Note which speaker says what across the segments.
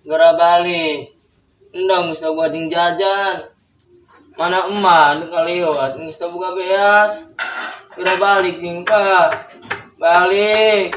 Speaker 1: Geura balik. Endang geus boga jeung jajan. Mana emak nu kaliwat geus boga beas. Geura balik jeung pa. Balik.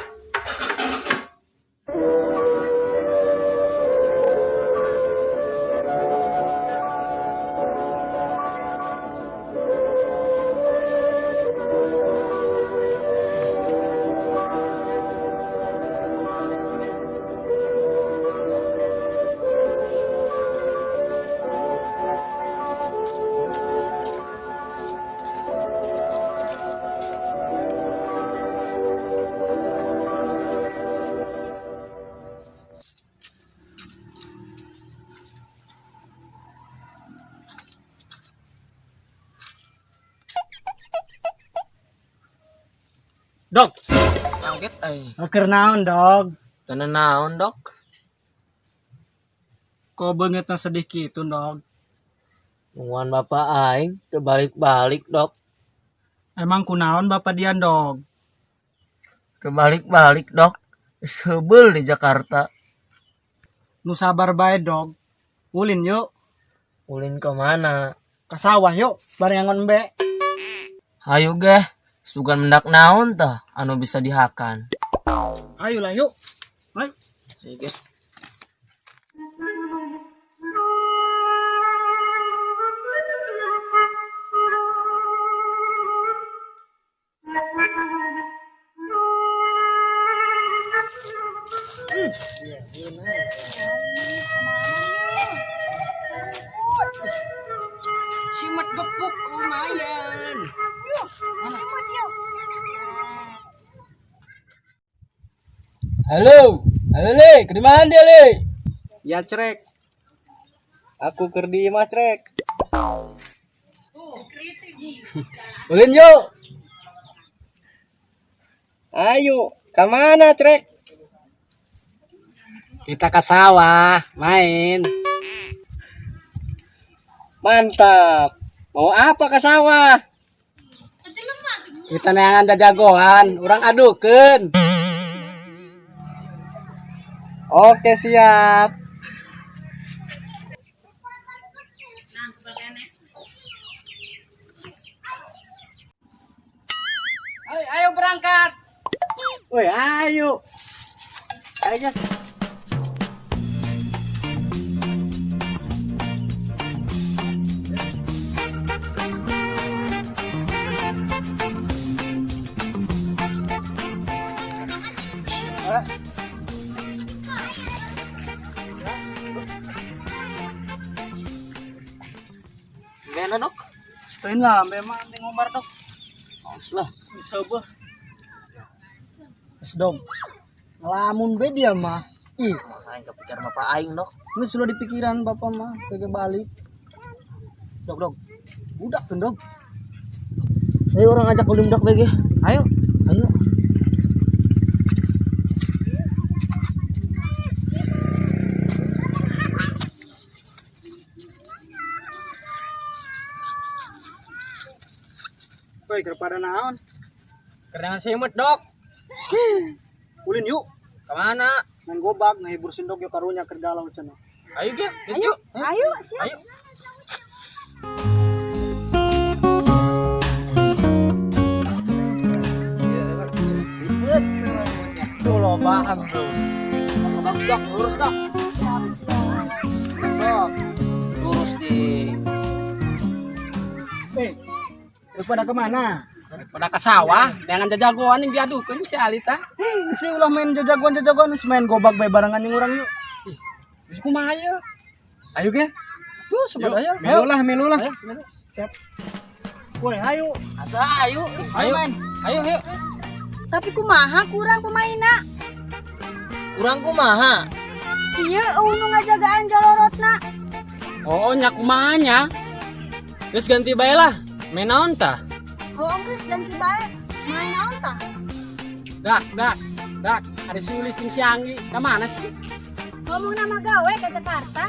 Speaker 2: Dog,
Speaker 1: Kaget aing.
Speaker 2: keur naon, Dog?
Speaker 1: Teu naon, Dok?
Speaker 2: Kok beungeutna sedih kitu, Dog?
Speaker 1: Nungguan bapak aing teu balik-balik, Dok.
Speaker 2: Emang kunaon bapak Dian, Dog?
Speaker 1: Teu balik-balik, Dok. Geus heubeul di Jakarta.
Speaker 2: Nu sabar bae, Dog. Ulin yuk.
Speaker 1: Ulin ke mana?
Speaker 2: Ke sawah yuk, bareng ngangon embe.
Speaker 1: Hayu geh, sugan mendak naon tah anu bisa dihakan.
Speaker 2: Ayolah yuk. Ayo.
Speaker 1: Hayu geh.
Speaker 3: Simat gepuk lumayan.
Speaker 1: Halo, halo Le, ke mana dia Le?
Speaker 2: Ya, Crek. Aku keur di imah, Crek.
Speaker 1: Ulin yuk.
Speaker 2: Ayo, ke mana, Crek?
Speaker 3: Kita ke sawah main.
Speaker 2: Mantap. Mau apa ke sawah?
Speaker 3: Kita neangan jajagoan, urang adukeun.
Speaker 2: Oke, siap.
Speaker 3: Ayo, ayo berangkat.
Speaker 2: Woi, ayo. Ayo.
Speaker 1: Gimana, Dok?
Speaker 2: Setuin lah, memang ngomar, Dok.
Speaker 1: Awas lah.
Speaker 2: Bisa bah. Terus, Dog. Ngelamun be dia mah. Ih,
Speaker 1: Aing kepikir bapak aing, Dok.
Speaker 2: nggak sudah di pikiran bapak mah, kagak balik. Dog, Dog. Budak tuh, Dog.
Speaker 1: Saya orang ajak ulin Dok BG.
Speaker 2: Ayo.
Speaker 1: Ayo.
Speaker 2: Woi, kepada naon?
Speaker 3: Kerengan simet, Dok.
Speaker 2: Ulin yuk.
Speaker 3: Kemana?
Speaker 2: Main gobak, ngehibur sindok yo karunya keur galau cenah.
Speaker 3: Ayo ge, ayo.
Speaker 4: Ayo, siap.
Speaker 3: Ayo.
Speaker 2: Tuh lobaan tuh.
Speaker 1: Bagus, Dok. Lurus, Dok. Dok. Lurus di
Speaker 2: Eh, daripada kemana?
Speaker 3: Pada ke sawah, neangan jajagoan yang diadukeun si Alita.
Speaker 2: Si ulah main jajagoan-jajagoan, geus main gobak bae barengan jeung urang yuk.
Speaker 3: Ih, kumaha ieu?
Speaker 2: Ayo ge.
Speaker 3: Tuh, sebenarnya.
Speaker 2: Melu lah, melu lah.
Speaker 3: Ayo, melu.
Speaker 2: Siap. Woi, ayo.
Speaker 1: Ada, ayo.
Speaker 3: Ayo.
Speaker 2: Main.
Speaker 3: Ayo, ayo.
Speaker 4: Tapi kumaha kurang pemainna?
Speaker 1: Kurang kumaha?
Speaker 4: Iya, eueuh nu ngajagaan jolorotna.
Speaker 3: Oh, nya kumaha nya? Geus ganti bae lah. Main naon tah?
Speaker 4: Heuh geus ganti bae. Main naon tah?
Speaker 3: Dak, dak, dak. Ada sulis jeung si Anggi. Ka mana sih?
Speaker 4: Ngomong nama gawe ke Jakarta.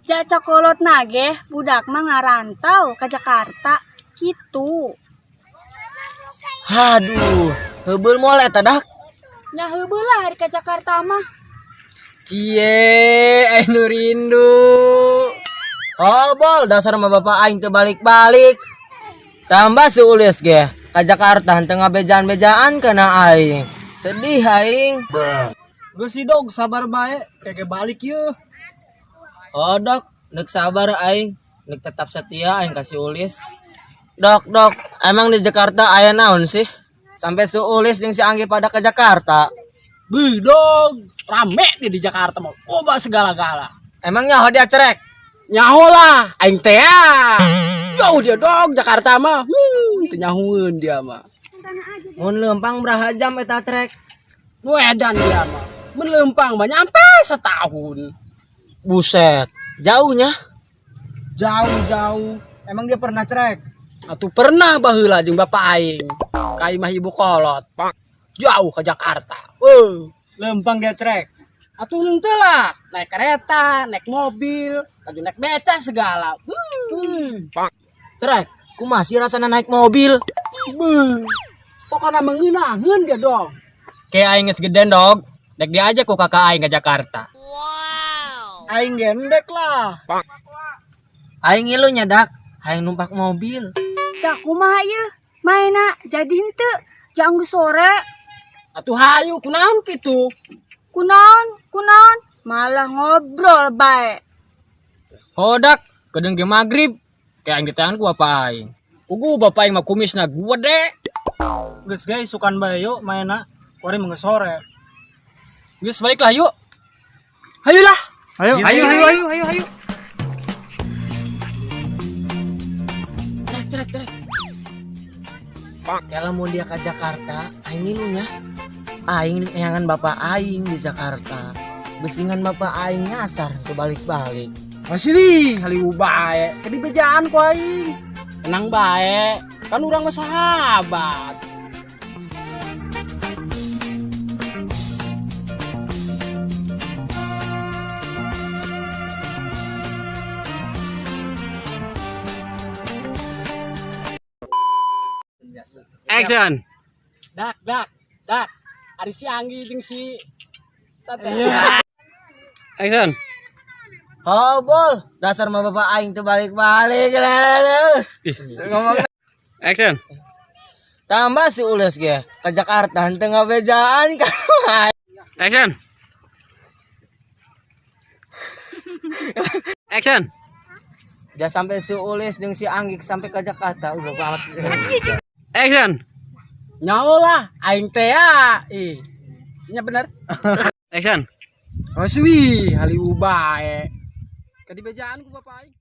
Speaker 4: Ja cokolot nage, budak mah ngarantau ke Jakarta. Gitu.
Speaker 1: Aduh, heubeul moal eta, Dak.
Speaker 4: Nya heubeul lah hari ke Jakarta mah.
Speaker 1: Cie,
Speaker 3: Aing nu rindu.
Speaker 1: Oh bol, dasar mah bapak aing teu balik-balik. Tambah si Ulis ge ka Jakarta henteu ngabejaan-bejaan kana aing. Sedih aing.
Speaker 2: Geus si dog sabar bae, keke balik yeuh.
Speaker 1: Oh dok, nek sabar aing, nek tetap setia aing kasih Ulis. Dok, dok, emang di Jakarta aya naon sih? Sampai si Ulis jeung si Anggi pada ke Jakarta.
Speaker 3: Beuh dog, rame di Jakarta mah. Loba segala-gala.
Speaker 1: Emang nyaho dia cerek?
Speaker 3: Nyaho lah, aing teh ah. Jauh dia dog Jakarta mah. Teu nyahueun dia mah.
Speaker 1: Mun leumpang beraha jam eta cerek?
Speaker 3: Nu edan dia mah. Mun leumpang mah nyampe setahun.
Speaker 1: Buset, jauhnya.
Speaker 2: Jauh-jauh. Emang dia pernah cerek?
Speaker 3: Atuh pernah baheula jeung bapak aing. Ka imah ibu kolot. Jauh ke Jakarta.
Speaker 2: Weh, lempang dia cerek.
Speaker 3: Atuh henteu lah, naik kereta, naik mobil, lagi naik beca segala.
Speaker 1: Cerek, kumaha sih rasana naik mobil?
Speaker 3: Beuh. Pokoknya mengenaheun dia dong. Kayak aing geus gede dog, dek diajak ku kakak aing ke Jakarta.
Speaker 2: Aing gendek lah.
Speaker 1: Aing ngilu nya dak, aing numpak mobil.
Speaker 4: Dah kumaha ieu? Maena jadi henteu. Jang geus sore.
Speaker 3: Atuh hayu kunaon kitu?
Speaker 4: Kunaon? Kunaon? Malah ngobrol bae.
Speaker 3: Hodak, kedeung ge magrib. Kayak aing ditahan ku bapak aing. Ugu bapak aing mah kumisna gede.
Speaker 2: Geus guys, sukan bae yuk maena. Kuari mah geus sore.
Speaker 3: Geus baliklah yuk. Hayulah.
Speaker 2: Ayo.
Speaker 3: Hayu hayu hayu hayu hayu.
Speaker 1: Cerek, cerek, cerek. Kalau mau dia ke Jakarta, aing ngilu nya. Aing neangan bapak aing di Jakarta. Besingan bapak aing nyasar ke balik-balik.
Speaker 3: Masih nih, haliwu bae. Kedi bejaan ku aing. Tenang bae, kan urang mah sahabat. Action. Dak, dak, dak. Ari si Anggi jeung si Tete. Action.
Speaker 1: Oh bol, dasar mah bapak aing tuh balik-balik. Lele. Ngomong
Speaker 3: Action.
Speaker 1: tambah si Ules ge ke Jakarta henteu ngabejaan kan.
Speaker 3: Action. Action.
Speaker 1: Dia sampai si Ulis jeung si Anggik sampai ke Jakarta udah banget.
Speaker 3: Action. Nyawa lah, aing teh ya. Ih. Nya bener. Action. Oh suwi, haliwu bae. Kadi bejaan ku bapak aing.